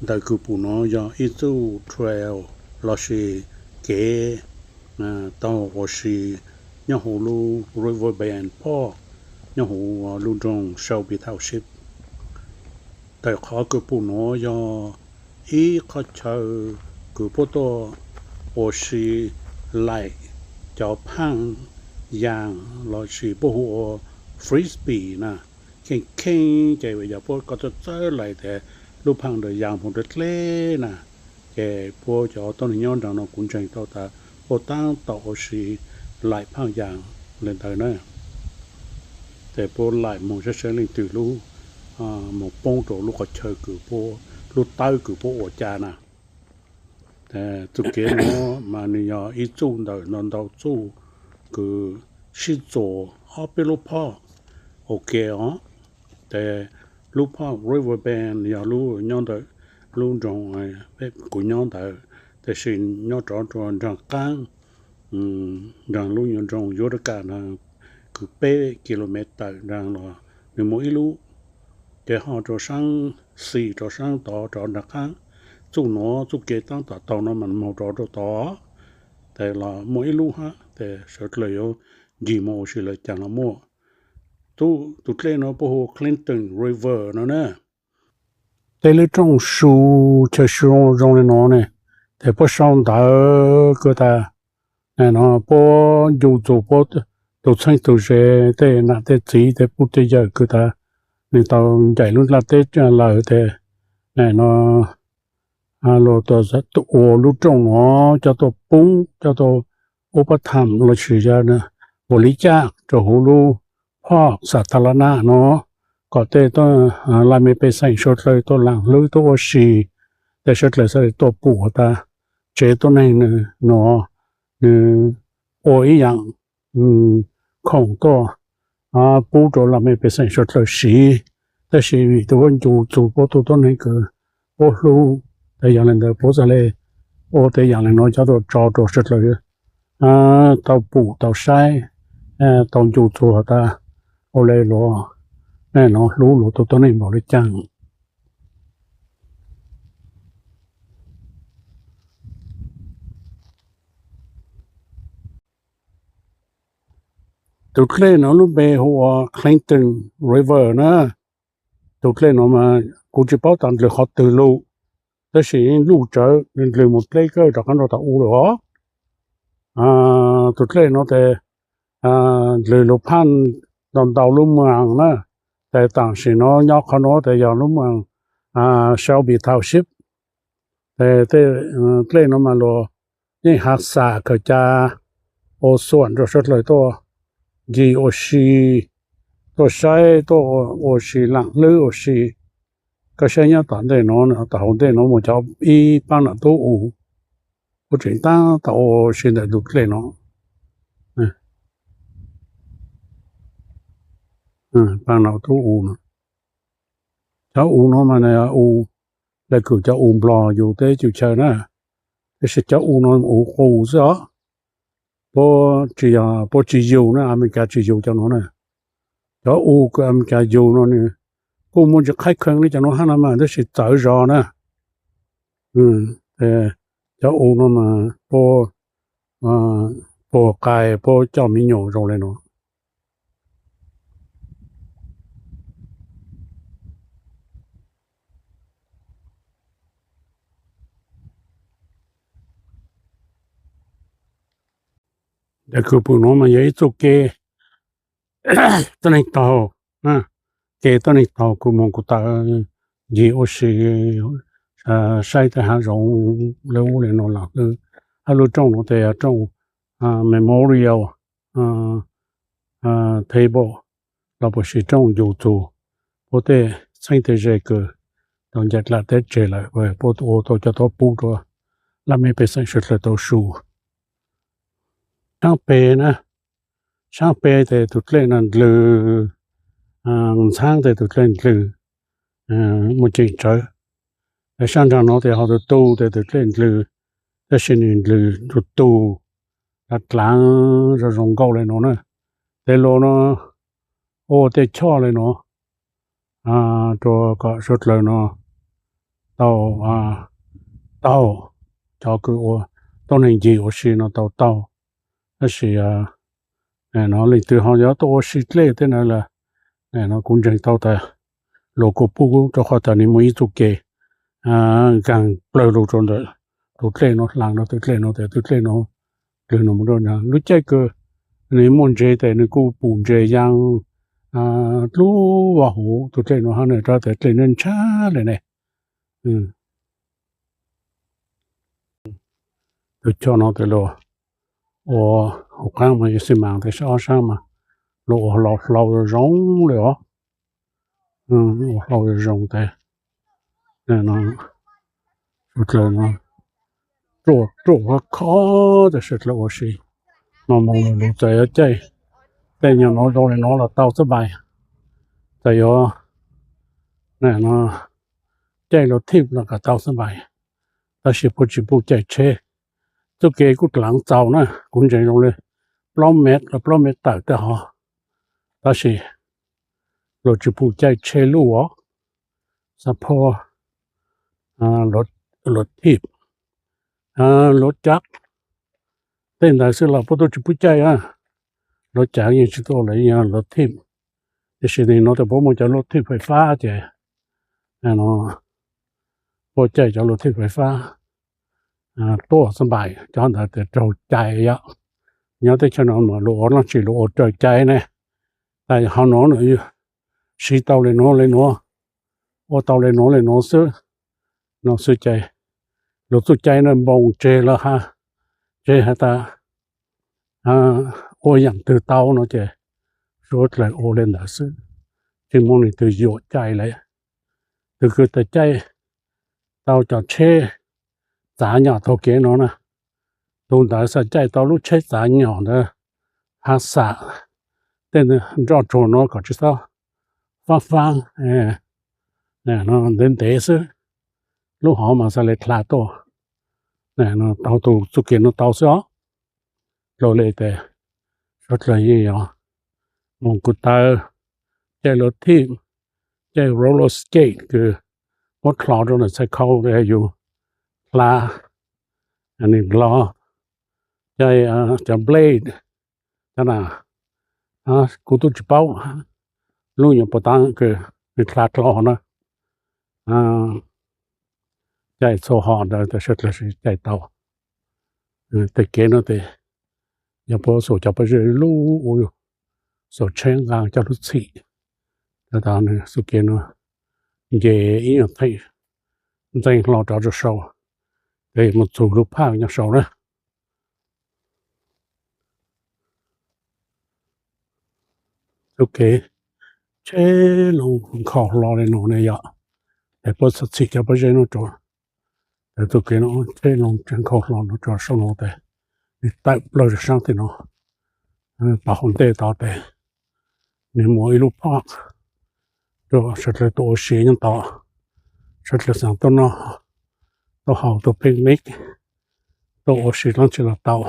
Ntawm kws pum nuav yog ib txuj trail lossis kev taug ua si nyob huv lub River Bend Park nyob huv lub nroog Shelby Township. Ntawm qhov kws pum nuav yog ib qhov chaw kws puab tuaj ua si laim cov phaaj yaas lossis puab hu ua frisbee na. Kheej kheej ces yog puab ko txawj txawj laim tes lub phaaj ntawd yaas moog dleb dleb na. Ces puab cov tuab neeg nyob nraag no kuv ntseeg tau tas puab taab tom ua si laim phaaj yaas le ntawd na. Ces puab laim moog saib seb leej twg lub moog poob rua lub qhov chaw kws puab, lub tawb kws puab ua ca na. Txuj kev nuav mas nwg yog ib txuj ntawm ntau ntau txuj kws sib txuas ob peb lub phoj ua ke os. Tes lub phoj River Bend yog lub nyob ntawm lub nroog kuv nyob ntawd, tab sis nyob rov rua nraag qaab, nraag lub nyob nroog Utica na, kws peb kilometer nraag los nwg muaj ib lub, ces ho rua saab xis rua saab tod rov nraag qaab. Txuj nuav txuj kev taab tom taug no mas moog rov rua tod, tes los muaj ib lub hab tes sawv dlawg yuav ncig moog ua si lawm caag los muaj. Tub, tus dlej no puab hu Clinton River no na. Tej lub rooj su, chaw su zoo le nuav ne, tes puab sau ntawv kws tas, no puab ncu txug puab tug txheeb tug ze, tej nam tej txiv tej pug tej yawm kws tas nwg tau ncaim lub nplaj teb lawm tes, no luag ua lub rooj nuav coj tuaj pub, coj tuaj ua pab tham lossis yog npaum li cas rua huv lub phoj xa tha la na no, kom tej laj mej pej xeem suav dlawg tuaj laam hlwb tuaj ua si, tej suav dlawg xav tuaj pum tas tsev tuab neeg nuav, nwg ua ib yaam khoom tuaj pub rua laj mej pej xeem suav dlawg siv. Tab sis vim tus puab ncu txug puab tug tuab neeg kws puab hlub, tes yog le ntawd puab xav le ua tej yaam le nuav coj tuaj tso rua suav dlawg tau pum tau saib, tau ncu txug tas ua le luag, no hlub luag tug tuab neeg npaum le caag. Tus dlej no lub npe hu ua Clinton River na. Tus dlej no mas kuv tsi paub tas ndlwg qhov twg lug, tab sis luj tsawv, ndlwg moog dleb kawg rov qaab nrug tom u lawm os. Tus dlej no tes ndlwg lug phaj ntau ntau lub moos na, tes tam sim no nyob qhov nuav tes yog lub moos Shelby Township. Tes tej dlej no mas luag yeej has xam khaws ca ua xuam rua suav dlawg tuaj ncig ua si, tuaj saib, tuaj ua si laam hlwb ua si. Koj saib nyob tom ntej no, tom hauv ntej no muaj cov ib paab nam tub u, puab tseem taab tom ua si ntawm tus dlej no. Paab nam tub u no, cov u no mas u, lawv kws cov u Nplog yug teb yug chaw na, tab sis cov u no u qus xwb os. Puab tsi yug, puab tsi yug na, Amelikas tsi yug cov no na. Cov u kws Amelikas yug no nws kuj muaj ntsis qhaib kheev le cov no hab no mas tab sis txawv zog na. Cov u no mas puab puag qai puab coj miv nyuas zoo le no. Ntawm kws pum nuav mas yog ib txuj kev tuab neeg taug, kev tuab neeg taug kws moog kuv tawv ncig ua si saib tej haav zoov le ub le no los hab lub rooj nuav tes yog rooj Memorial Table los puas sis rooj ncu txug puab tej txheeb tej ze kws tau ncaim dlaim teb tseg lawm, puab ua tau coj tuaj pub rua laj mej pej xeem suav dlawg tau su. Saab peg na, saab peg tes tus dlej no ndlwg, ntxhaab tes tus dlej ndlwg, muaj ceem tsawv. Saab nraag no tes ho tus tug tes tus dlej ndlwg, tab sis nws ndlwg tus tug, dlav dlav zoo zoo nkauj le no na. Tes luag no ua tej choj le no rua kom suav dlawg no tau taug, cov kws ua tuab neeg ncig ua si no tau taug. Tab sis no leej twg ho yuav tuaj ua si dlej tej na los, no kuv ntseeg tau tas luag kuj pub rau qhov tas nws muaj ib txuj kev nkaag plawg lug rau ntawm tus dlej no, hla rau tus dlej no tas tus dlej no dlej no mus rau lub caij kws nws muaj ntses tas nws kuj pum ntses yaa dlub vaj huv tus dlej no hab na, rau tas dlej no ntshab le ne. Tus choj no tas luag ua hauv qaab mas yog xi mas tas sab ob sab mas luag ua hlau hlau zoo zoo le os. Ua hlau zoo zoo tas suav dlawg no ruaj ruaj khov khov tas suav dlawg ua si. No mus lug txawm yuav caij, caij nyuag nuav zoo le nuav los tau xwb npais, txawm yuav caij luv thij los kom tau xwb npais, tab sis puab tsis pub caij tsheb. Txuj kev kuj dlaav txaus na, kuv ntseeg zoo le plaub mev los plaub mev tawm tej hov, tab sis luag tsis pum caij tsheb luj os. Xab phob, luv thij, luv cab, tej ntawd xwb los puab tub tsis pub caij. Luv cab yeej tsis tuaj lawm, yog luv thij. Tiam sis nim no tas puab muaj cov luv thij fais fab ces puab caij cov luv thij fais fab tuaj xwb npais, cov ntawd tas raug cai yom. Nyob teb chaws no mas luag ua leej twg luag ua raug cai ne. Tas hov nuav siv tau le nuav le nuav, ua tau le nuav le nuav xwb, no xwb ces luag txuj cai na npoo tseg los ha, tseg has tas ua yaam twg tau no ces suav dlawg ua le ntawd xwb, tsis muaj leej twg yuam cai le. Tus kws tas caij tau cov tsheb txav nyom taug kev no na, tus ntawd xav caij tau lub tsheb txav nyom ntawd, has xam tej nroj tsuag no kom tsis txhob fab fab, ntev ntev xwb, lub hov mas xav le dlha tuaj. Tau tus txuj kev no tau xwb os. Dlua le tas suav dlawg yeej yog moog kuv taw, caij luv thij, caij roller skate kws muab dlho rau ntawm txhais khau yus dlha, nws dlho, caij cov blade, cov na, kuv tub tsis paub lub nyuag puas taab kws nws dlha dlho na, caij txhua hom ntawd tas suav dlawg caij tau. Tej kev no tas yog puab xum cov pob zeb lub ua, xum tsheb nqaa coj lub txhim, tas nws xum kev no nce ib nyuag theem ntxeeg hlo rov rua sau, tas mus txug lub phaj nyob sau na. Txuj kev tsheb loo nkhaus hlo le nuav ne yom, tas puab txhim cov pob zeb no rua, tas txuj kev no tsheb loo nkhaus hlo no rua sau no tas nws tawm plawg rua saab tim no, tau hauv ntej tod tas nws muaj ib lub phaj rua suav dlawg tuaj ua si nyob tod, suav dlawg xav tuaj noj, tuaj haus, tuaj picnic, tuaj ua si dlaab tsi los tau.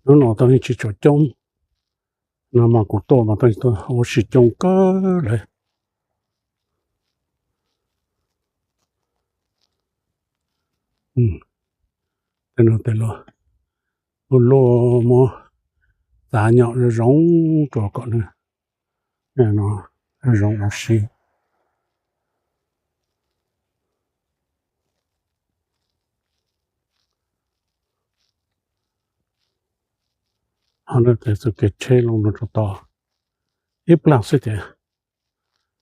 Hnub no tau yeej tsis tshua coob, no mas kuv tuaj mas tau ua si coob kawg lawm. Tej no tas luag, luag muab txav nyom zoo zoo rua kom nws zoo ua si. Ho no tas txuj kev tsheb loo no rua tod ib plag xwb tas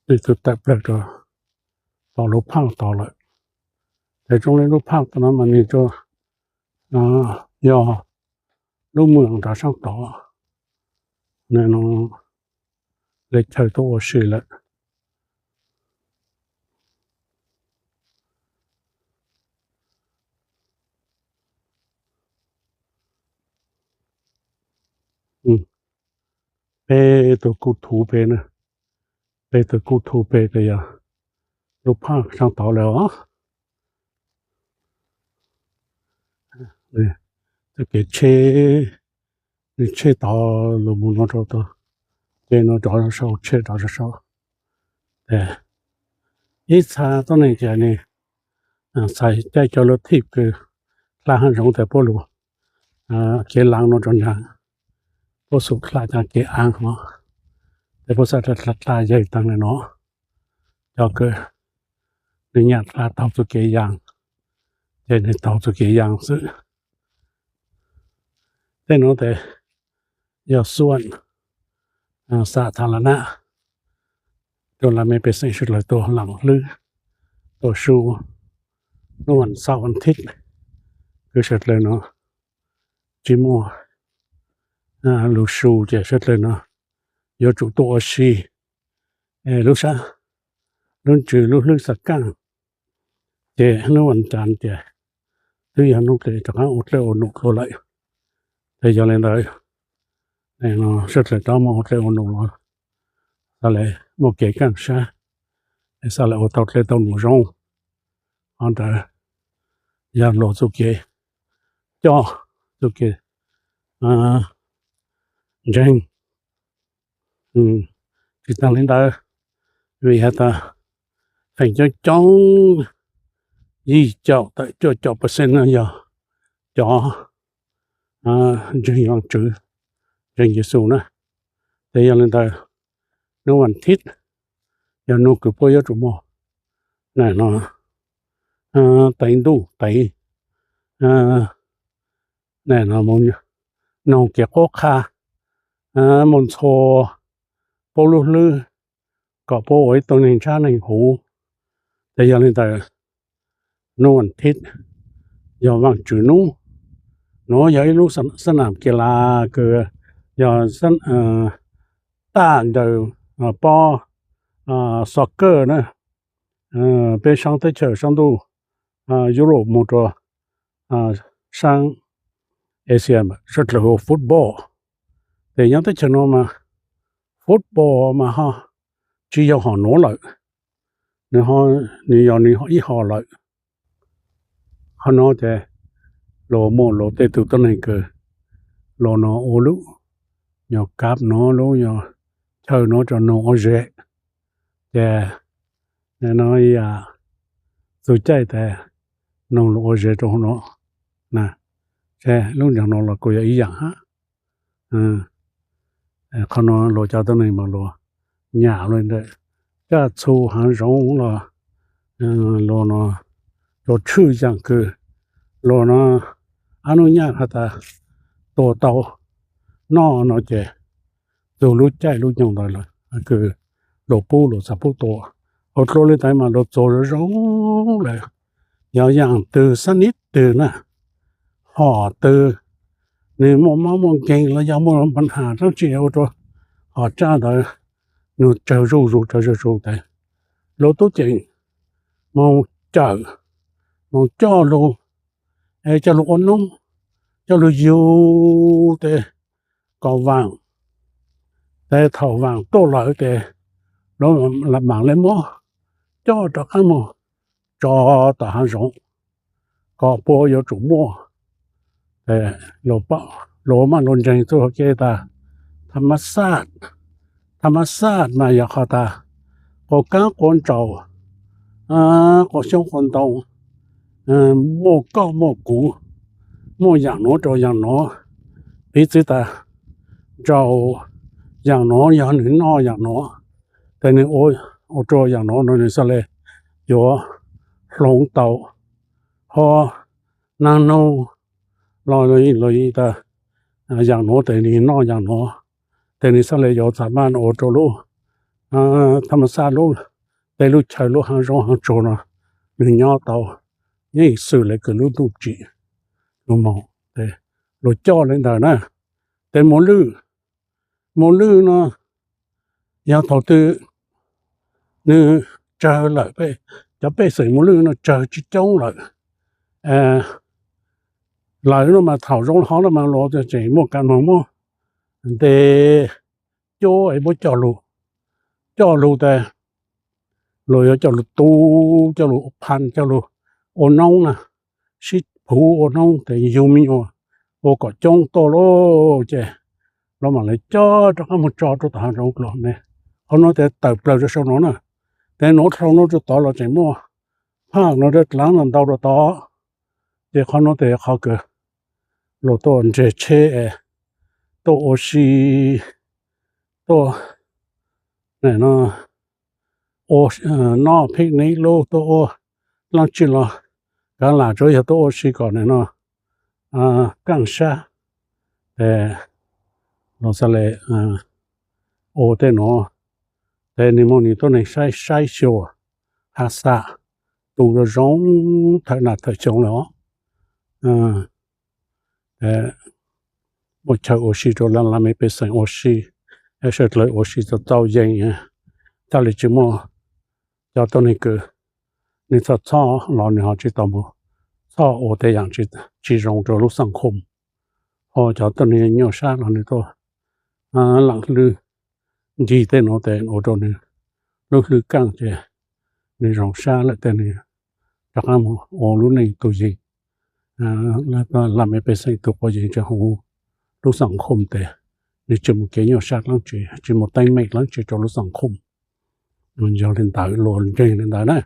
nws txawm tawm plawg rua tom lub phaj tod lawm. Tas zoo le lub phaj tod no mas nws tsuas yog lub moos nrov saab tod, nws le chaw tuaj ua si lawm. Peb tug kuj thuv peb na, peb tug kuj thuv peb tas yog lub phaj sab tod lawm os. Txoj kev tsheb, nws tsheb tod los mus no rau tod, ces no rov sau tsheb rov sau. Ib txha tuab neeg ces nws txhais caij coj lub thij kws hla hav zoov tes puab lug kev laav no rov ncaag, puab xub hla caag kev aav hov, tes puab xav dlha dlha yawg taag le no, cov kws nws nyam dlha taug txuj kev yaam, ces nws taug txuj kev yaam xwb. Tej nuav tes yog xuam xa tha la na rua la mej pej xeem sawv dlawg tuaj laam hlwb, tuaj su. Nub vas xaum vas thib kws sawv dlawg no tsi muaj lug su ces sawv dlawg no yuav tsum tuaj ua si lub sab, lub ntsws lub hlwb xav kaaj. Ces nub vas cas ces twb yog nub tes rov qaab ua dlej ua num dlua lawm. Ces yog le ntawd, sawv dlawg rov muaj ua dlej ua num los xaav le muaj kev kaaj sab, xaav le ua tau dlej tau num zoo. Qhov ntawd yog luas txuj kev coj, txuj kev ntseeg. Tsis taag le ntawd, vim has tas feem coob coob yim caum tawm cuaj caum percent no yog cov ntseeg Vaajtswv, ntseeg Yexus na. Ces yog le ntawd, nub vas thib yog nub kws puab yuav tsum muaj teev ntuj teev, noog kev qhuab qha, muaj ntxhua puab lub hlwb kom puab ua ib tug neeg ntshab neeg huv. Ces yog le ntawd, nub vas thib yog Vaajtswv nub. Nuav yog ib lub xab nam ke las kws yog taj ntawm pob soccer na, peb saab teb chaws saab ntuj Europe moog rua saab Asia sawv dlawg hu ua football. Ces nyob teb chaws nuav mas football mas ho tsi yog hom nuav lawm, nws yog nws ib hom lawm. Qhov nuav ces luas muaj luas tej tug tuab neeg kws luas nuav ua lub nyuag kab nuav lub nyuag chaw nuav rua noog ua zes. Ces no yog txug caij tes noog lug ua zes rua huv nuav na. Ces lub nroog nuav los kuj yog ib yaam hab. Qhov nuav luas cov tuab neeg mas luas nyam lug ntawm caj txhu haav zoov los luas nuav rua tshwj yaam kws luas nuav ab nub nyaj has tas tua tau noj no ces txug lub caij lub nyoog ntawd lawm kws luas pub luas txhaj pub tua. Ua dlua le ntawd mas luas txuas zoo zoo lawm. Yog yaam twg xab nib twg na, hom twg nws muaj mob muaj nkeeg los yog muaj npa has dlaab tsi ua rua hom tsaj ntawd nws tsawg zuj zus tsawg zuj zus tes luas tub ceem moog cawm, moog coj lug, coj lug ua noob, coj lug yug tes kom vaam, tes thaum vaam tuaj lawm tes luas maam le muab coj rov qaab moog tso tom haav zoov kom puab yuav tsum muaj. Luas maj luas ntseeg txuj hauv kev tas tha ma xaj, tha ma xaj mas yog qhov tas quas kaab quas ntsaum, quas xyoob quas ntoo, muaj koj muaj kuv, muaj yaam nuav rua yaam nuav, piv txwv tas nraug yaam nuav yog nws noj yaam nuav, tes nws ua rua yaam nuav no nws xaav le yuav hloov tau, ho naag noog los tas yaam nuav tes nws noj yaam nuav, tes nws xaav le yuav txha maj ua rua lub tha ma xaj lub, tej lub chaw lub haav zoov haav tsuag no nws nyob tau yeej xws le kws lub ntuj tsim lug moog. Luas coj le ntawd na. Tes mus lwj, mus lwj no yog thaum twg nws tsawg lawm, cov pej xeem mus lwj no tsawg tsi coob lawm, lawm no mas thaum zoo hov no mas luas tseem muaj kas moog muab ntes cuab es muab coj lug, coj lug tes luag yuav coj lug tu, coj lug pha, coj lug ua noob na, sib phuv ua noob tes yug me nyuam ua kom coob tuaj lauj ces luag mam li coj rov qab moog tso rua tom hav zoov dlua ne. Qhov nuav tes tawm plawg rua sau nuav na, tes nuav dhau nuav rua tod los tseem muaj phaj nuav dlaav ntau rua tod, ces qhov nuav tes qhov kws luag tuaj ntseg tsheb es tuaj ua si, tuaj ua, noj picnic lub, tuaj ua dlaab tsi los kav lam tsuav yog tuaj ua si kom nim no kaaj sab, tes luag xaav le ua tej nuav, tes nwg moog nwg tuab neeg saib saib xyuas has xas tu zoo zoo thawm nam thawm xyoo lawm os. Muaj chaw ua si rua laj mej pej xeem ua si, sawv dlawg ua si txaus txaus yees, txhaj le tsi muaj cov tuab neeg kws nwg txhoj txhoj los nwg ho tsi tau moog txhoj ua tej yaam tsi zoo rua lub xaa khoom, ho cov tuab neeg nyuaj sab los nwg tuaj laam hlwb ncig tej nuav tes ua rua nwg lub hlwb kaaj ces nwg zoo sab lawm tes nwg rov qaab moog ua lub neej tug yees. Laj mej pej xeem tug quas yees rua huv lub xaa khoom tes nwg tsi moog kev nyuaj sab dlaab tsi, tsi moog teeb meem dlaab tsi rua lub xaa khoom. Yog le ntawd luag ntseeg le ntawd na.